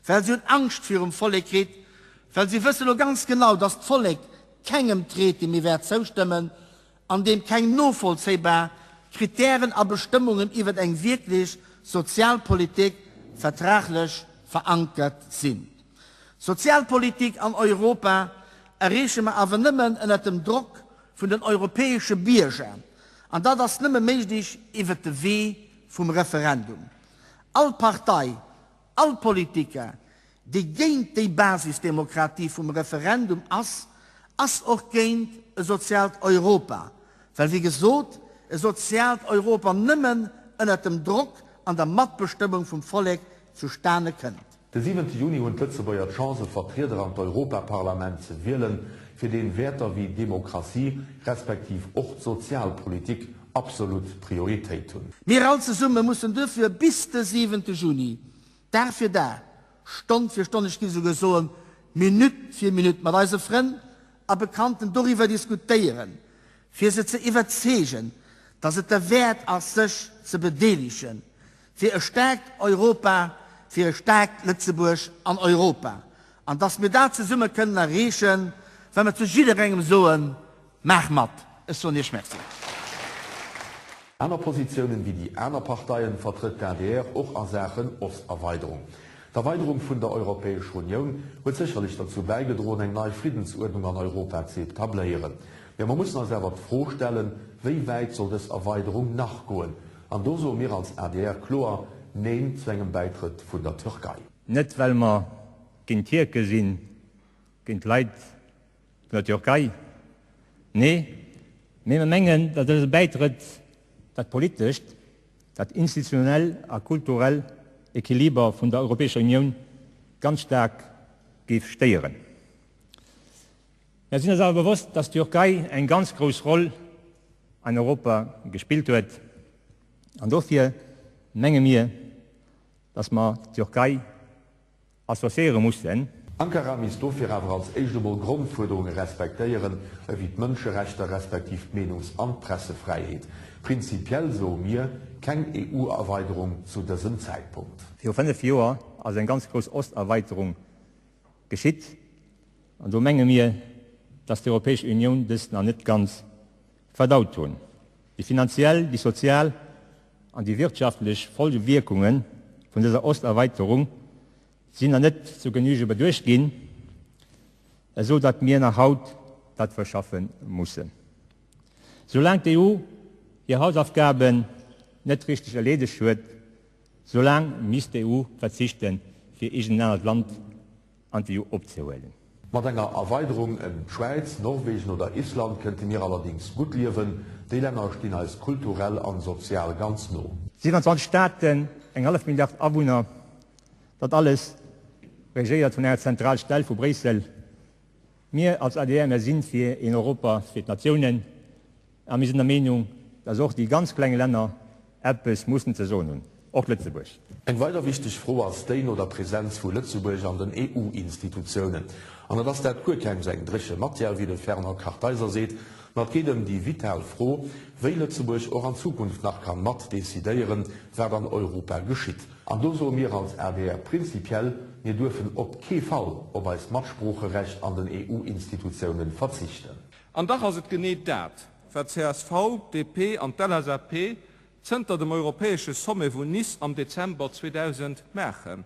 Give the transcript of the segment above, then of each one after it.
Well si hunn Angscht virum Vollek kritt, well si wësse lo ganz genau, dass d'Vollek kengem Traité méi wäert zoustëmmen, an deem keng novollzéibar Kritären a Bestëmmungen iwwert eng wierklech Sozialpolitik vertraglech verankert sinn. Sozialpolitik an Europa erreeche mer awer nëmmen ënnert dem Drock vun den europäesche Bierger, an dat ass nëmme méiglech iwwert de Wee vum Referendum. All Partei, all Politiker, dee géint déi Basisdemokratie vum Referendum ass, ass och géint e soziaalt Europa, well wéi gesot e soziaalt Europa nëmmen ënnert dem Drock an der Matbestëmmung vum Vollek zustane kënnt. De siwente Juni hunn d'Lëtzebuerger d'Chance e Vertrieder an d'Europaparlament ze wielen, fir deen Wäerter wéi Demokratie, respektiv och d'Sozialpolitik absolut Prioritéit hunn. Mir all zesumme mussen duerfir bis de siwente Juni Dag fir Dag, Stonn fir Stonn, ech géif esouguer soen Minutt fir Minutt mat eise Frënn a Bekannten doriwwer diskutéieren, fir se ze iwwerzeegen, dass et derwäert ass sech ze bedeelegen fir e staarkt Europa, fir e staarkt Lëtzebuerg an Europa, an dass mir dat zesumme kënnen erreechen, wa mir zu jidderengem soen, Maach mat! Ech soen Iech Merci. Aner Positiounen wéi déi aner Parteien vertrëtt d'ADR och a Saachen Osterweiderung. D'Erweiderung vun der Europäescher Unioun huet sécherlech derzou bäigedroen eng nei Friddensuerdnung an Europa ze etabléieren. Mä mer mussen eis awer d'Fro stellen, Wéi wäit soll dës Erweiderung nach goen? An do soe mir als adr kloer Neen zu engem Bäitrëtt vun der Türkei. Net well mer géint Tierke sinn, géint d'Leit vun der Türkei, nee, mee mer mengen, datt dëse Bäitrëtt dat politescht, dat institutionell a kulturell Equiliber vun der Europäescher Unioun ganz staark géif stéieren. Mer sinn eis awer bewosst, datt d'Türkei eng ganz grouss Roll an Europa gespillt huet, an dofir menge mir, datt mer d'Türkei associéiere mussen. Ankara misst dofir awer als éischt emol Grondfuerderunge respektéieren, ewéi d'Mënscherechter respektiv d'Meenungs an d'Pressefräiheet. Prinzipiell soe mir, keng EU-Erweiderung zu dësem Zäitpunkt. Viru 5 Joer ass eng ganz grouss Osterweiterung geschitt, an do menge mir, dass d'Europäesch Unioun dëst nach net ganz verdaut hunn. Déi finanziell, déi sozial an déi wirtschaftlech Folgewierkunge vun dëser Osterweiterung sinn nach net zur Genüge beduecht ginn, esou datt mir nach haut dat verschaffe mussen. Soulaang d'EU hir Hausaufgaben net richteg erleedegt huet, Soulaang misst d'EU verzichten, fir iergend en anert Land an d'EU opzehuelen. Mat enger Erweiderung ëm d'Schwäiz, Norwegen oder Island kënnte mir allerdings gutt liewen. Déi Länner stinn eis kulturell an sozial ganz no. 27 Staaten, eng hallef Milliard Awunner, dat alles regéiert vun enger Zentralstell vu Bréissel. Mir als adr, mir si fir een Europa fir d'Natiounen a mir sinn der Meenung, dass och déi ganz kleng Länner eppes mussen ze soen hunn, och Lëtzebuerg. Eng weider wichteg Fro ass déi no der Präsenz vu Lëtzebuerg an den EU-Institutiounen. An et ass dat guer kengs eng dréche Matière, wéi de Fernand Kartheiser seet, ma et geet ëm déi vital Fro, wéi Lëtzebuerg och an Zukunft nach kann mat decidéieren, wat an Europa geschitt. An do soe mir als adr prinzipiell, Mir duerfen op kee Fall op eist Matsproocherecht an den EU-Institutiounen verzichten. An dach ass et genee dat, wat csv, DP an d'LSAP zënter dem europäesche Sommet vun Nice am Dezember 2000 maachen.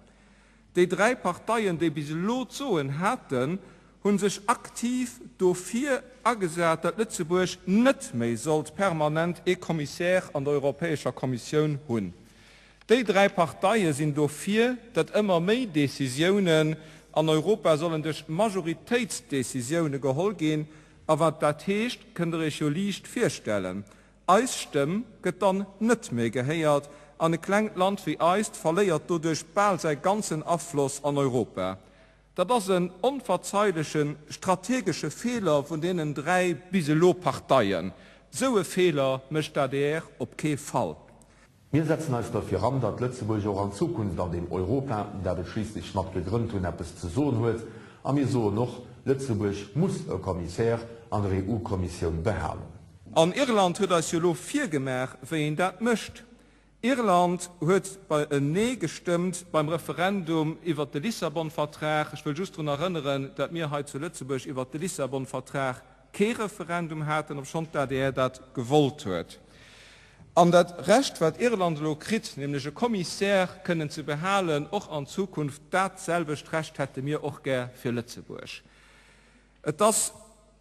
Déi 3 Parteien, déi bis elo d'Soen haten, hu sech aktiv dofir agesat, datt Lëtzebuerg net méi sollt permanent ee Commissaire an der Europäescher Kommissioun hunn. Déi 3 Parteie sinn dofir, datt ëmmer méi Decisiounen an Europa sollen duerch Majoritéitsdecisioune geholl ginn. A wat dat heescht, kënnt der Iech jo liicht virstellen. Eis Stëmm gëtt dann net méi gehéiert an e klengt Land wéi eist verléiert doduerch bal säi ganzen Afloss an Europa. Dat ass en onverzeileche strategesche Feeler vun deenen 3 bis elo Parteien. Sou e Feeler mécht d'ADR op kee Fall. Mir setzen eis derfir an, datt Lëtzebuerg och an Zukunft an deem Europa, dat et schliisslech mat gegrënnt hunn, eppes ze soen huet. A mir soen och, Lëtzebuerg muss e Commissaire an der EU-Kommissioun behalen. An Irland huet eis jo elo virgemaach, wéi een dat mécht. Irland huet bei en Nee gestëmmt beim Referendum iwwert de Lissabon-Vertrag. Ech wëll just drun erënneren, dat mir hei zu Lëtzebuerg iwwert de Lissabon-Vertrag kee Referendum haten, obschonn d'ADR dat gewollt huet. An dat Recht, wat Irland elo kritt, nämlech e Commissaire kënnen ze behalen, och an Zukunft, dat selwecht Recht hätte mir och gär fir Lëtzebuerg. Et ass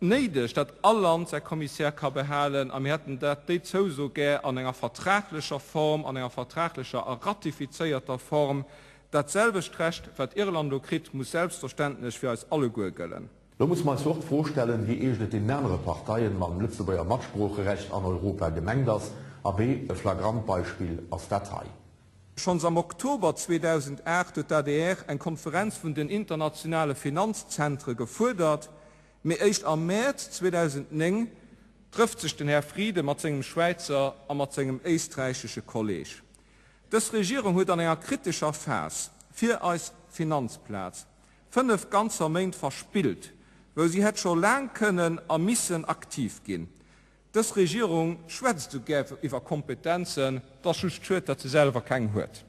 néideg, datt all Land säi Commissaire ka behalen, a mir hätten dat, déi Zouso gär an enger vertraglecher Form, an enger vertraglecher a ratifizéierter Form. Dat selwecht Recht, wat Irland elo kritt, muss selbstverständlech fir eis alleguer gëllen. Lo musse mer eis jo och d'Fro stellen, wéi eescht et deenen anere Parteien mam Lëtzebuerger Matsproocherecht an Europa gemengt ass. Abee, e flagrant Beispill ass dat hei. Schonns am Oktober 2008 huet d'ADR eng Konferenz vun den internationale Finanzzentre gefuerdert, mee éischt am Mäerz 2009 trëfft sech den Här Frieden mat sengem Schwäizer a mat sengem éisträichesche Kolleg. Dës Regierung huet an enger kritescher Phas fir eis Finanzplaz 5 ganzer Méint verspillt, wou si hätt scho laang kënnen a missen aktiv ginn. Dës Regierung schwätzt esou gär iwwer Kompetenzen, 't ass just schued, datt se selwer keng huet.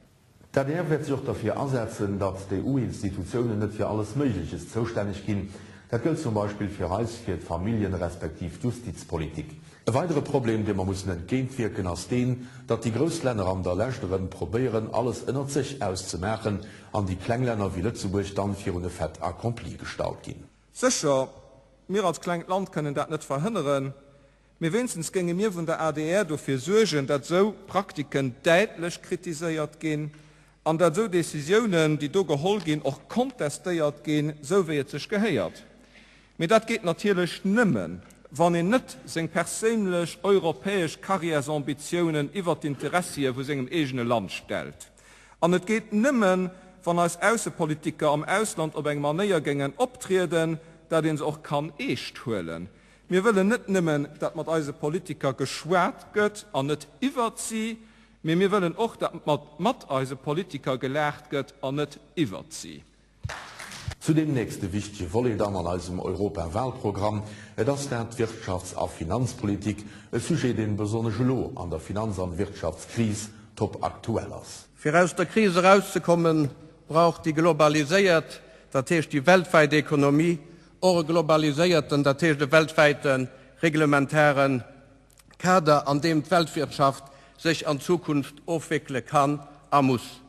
D'adr wäert sech och derfir asetzen, datt d'EU-Institutiounen net fir alles Méigleches zoustänneg ginn. Dat gëllt zum Beispill fir eis fir d'Familljen respektiv d'Justizpolitik. E weidere Problem, deem mer mussen entgéintwierken, ass deen, datt déi grouss Länner an der Lescht erëm probéieren, alles ënnert sech auszemaachen an déi kleng Länner wéi Lëtzebuerg dann virun e Fait accompli gestallt ginn. Sécher, mir als klengt Land kënnen dat net verhënneren, mee wéinstens géinge mir vun der adr dofir suergen, dat esou Praktiken däitlech kritiséiert ginn an dat esou Décisiounen, déi do geholl ginn, och kontestéiert ginn, esou wéi et sech gehéiert. Mee dat geet natierlech nëmmen, wann een net seng perséinlech europäesch Carrièresambitiounen iwwert d'Interessie vu sengem eegene Land stellt. An et geet nëmmen, wann eis Aussepolitiker am Ausland op eng Manéier géingen optrieden, dat een se och kann eescht huelen. Mir wëllen net nëmmen, dat mat eise Politiker geschwat gëtt an net iwwert si, mee mir wëllen och, dat mat mat eise Politiker gelaacht gëtt an net iwwert si. Zu deem nächste wichtege Volet dann an eisem Europa-Wahlprogramm, et ass dat d'Wirtschafts a Finanzpolitik, e Sujet, deen besonnesch elo an der Finanz an Wirtschaftskris top aktuell ass. Fir aus der Kris erauszekommen, brauch déi globaliséiert, dat heescht déi weltwäit Ekonomie, och e globaliséierten, dat heescht e weltwäite reglementare Kader, an deem d'Weltwirtschaft sech an Zukunft ofwéckele kann a muss.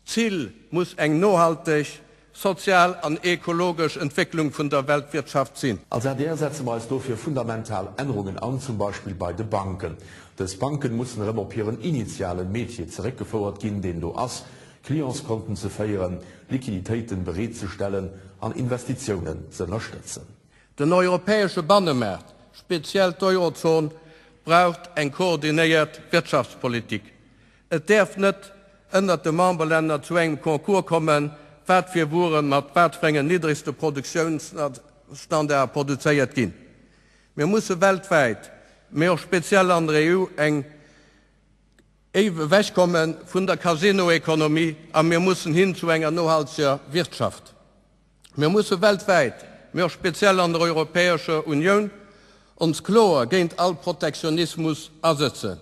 D'Zil muss eng nohalteg, sozial an ekologesch Entwécklung vun der Weltwirtschaft sinn. Als adr setze mer eis dofir fundamental Ännerungen an, zum Beispill bei de Banken. Dës Banken mussen erëm op hiren initialen Metier zeréckgefouert ginn, deen do ass, Clientskonten ze féieren, Liquiditéiten bereetzestellen an Investitiounen ze ënnerstëtzen. Den europäesche Bannemaart, speziell d'Eurozon, braucht eng koordinéiert Wirtschaftspolitik. Et däerf net ënnert de Memberlänner zu engem Concours kommen, wat fir Wuere mat wat fir engen niddregste Produktiounsstandarde produzéiert ginn. Mir musse weltwäit, mee och speziell an der EU eng ewechkomme vun der Casinoekonomie a mir mussen hin zu enger nohalteger Wirtschaft. Mir musse weltwäit, mee och speziell an der Europäescher Unioun, ons kloer géint all Protektionismus asëtzen.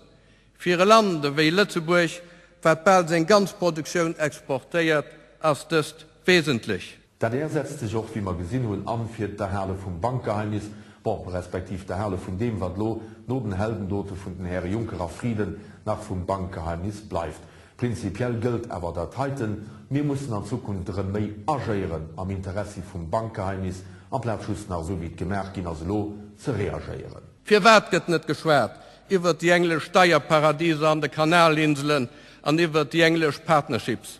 Fir e Land ewéi Lëtzebuerg, wat bal seng ganz Produktioun exportéiert, ass dëst wesentlech. D'adr setzt sech och, wéi mer gesinn hunn, an fir d'Erhale vum Bankgeheimnis, bon, respektiv d'Erhale vun deem, wat elo no den Heldendote vun den Häre Juncker a Frieden nach vum Bankgeheimnis bleift. Prinzipiell gëllt awer dat heiten, Mir mussen an Zukunft erëm méi agéieren am Interessi vum Bankgeheimnis, amplaz just nach, esou wéi et gemaach ginn ass elo, ze reagéieren. Firwat gëtt net geschwat iwwert déi englesch Steierparadiser an de Kanalinselen an iwwert déi englesch Partnerships?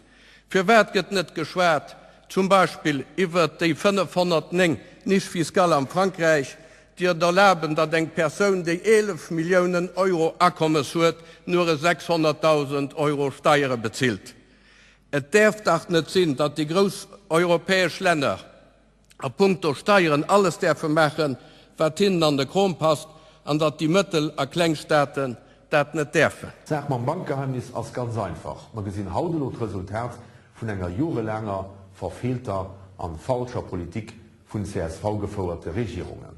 Firwat gëtt net geschwat zum Beispill iwwert déi 509 Niches fiscales am Frankräich, déi et erlaben, datt eng Persoun, déi 11 Milliounen Euro Akommes huet, nure 600.000 Euro Steiere bezilt. Et däerf dach net sinn, datt déi grouss europäesch Länner a punkto Steieren alles däerfe maachen, wat hinnen an de Krom passt, an datt déi mëttel a kleng Staaten dat net däerfen. D'Saach mam Bankgeheimnis ass ganz einfach, Mer gesinn haut elo d'Resultat vun enger jorelaanger verfeelter an falscher Politik vun CSV-gefouerte Regierungen.